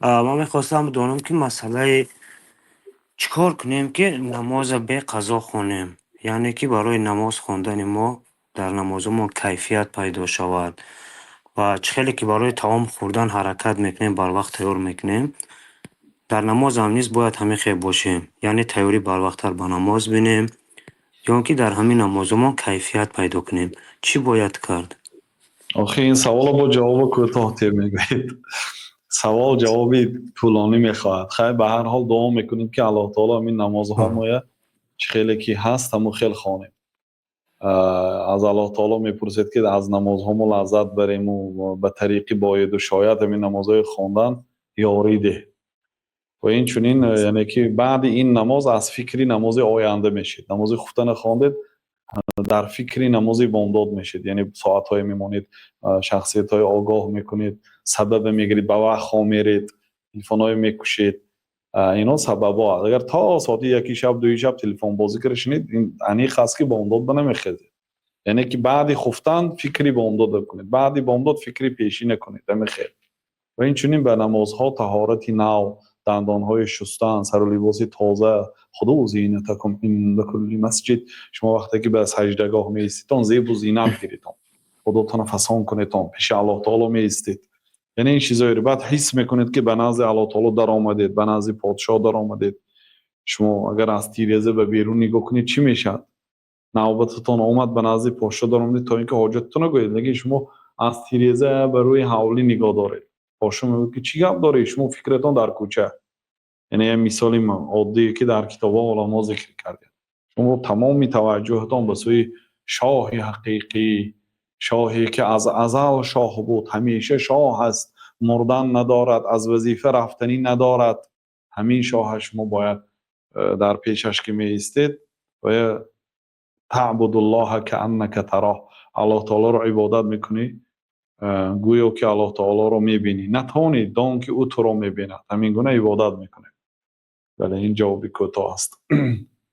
Ман мехостам донам, ки масъалаи чӣ кор кунем, ки намоза беқазо хонем, яъне ки барои намоз хондани мо дар намозҳомон кайфият пайдо шавад ва чӣ хеле ки барои таом хӯрдан ҳаракат мекунем, барвақт тайёр мекунем, дар намозам низ бояд ҳамин хел бошем, яъне тайёрӣ барвақттар ба намоз бинем ё он ки дар ҳамин намозҳомон кайфият пайдо кунем. Чӣ бояд кард? Охи, ин саволо бо ҷавоби кӯтоҳ тир мегӯед. Савол ҷавоби тӯлонӣ мехоҳад. Хайр, ба ҳар ҳол дуо мекунем, ки Аллоҳ таоло ҳамин намозҳомоя чӣ хеле ки ҳаст, ҳамун хел хонем. Аз Аллоҳ таоло мепурсед, ки аз намозҳомо лаззат барему ба тариқи бояду шояд ҳамин намозҳои хондан ёрӣ деҳ. Ва инчунин, яъне ки баъди ин намоз аз фикри намози оянда мешед. Намози хуфтана хондед, дар фикри намози бомдод мешед, яъне соатҳое мемонед, шахсиятҳои огоҳ мекунед, сабабе мегиред, ба вақт хоб меред, телефонҳое мекушед. Инҳо сабабҳо аст. Агар то соати 1 шаб, 2 шаб телефонбозӣ кара шинед, ин аниқ аст, ки бомдод ба намехезед. Яъне ки баъди хуфтан фикри бомдода кунед, баъди бомдод фикри пешина кунед, ҳамин хел. Ва инчунин ба намозҳо таҳорати нав, дандонҳои шустан, сару либоси тоза. Хузу зинатакум инда кулли масҷид. Шумо вақте ки ба саҷдагоҳ меистедтон, зебу зинат гиритон, худотонро фасон кунедтон, пеши Аллоҳ таоло меистед. Яъне ин чизҳоеро баъд ҳис мекунед, ки ба назди Аллоҳ таоло даромадед, ба назди подшоҳ даромадед. Шумо агар аз тиреза ба берун нигоҳ кунед, чӣ мешавад? Навбататон омад, ба назди подшоҳ даромадед, то ин ки ҳоҷататонро гӯед, лекин шумо аз тиреза ба рӯи ҳавлӣ нигоҳ доред. Подшоҳ мегӯяд, ки чӣ гап доред? Шумо фикратон дар кӯча. Яъне як мисоли оддие, ки дар китобҳо уламо зикр карданд. Шумо тамоми таваҷҷӯҳатон ба сӯи шоҳи ҳақиқӣ, шоҳе ки аз азал шоҳ буд, ҳамеша шоҳ аст, мурдан надорад, аз вазифа рафтанӣ надорад, ҳамин шоҳа шумо бояд дар пешаш ки меистед ва таъбудуллоҳа кааннака тароҳ, Аллоҳ таолоро ибодат мекунӣ, гӯё ки Аллоҳ таолоро мебинӣ. Натавонӣ, дон ки ӯ туро мебинад. Ҳамин гуна ибодат мекунед. Бале, ин ҷавоби кӯтоҳ аст.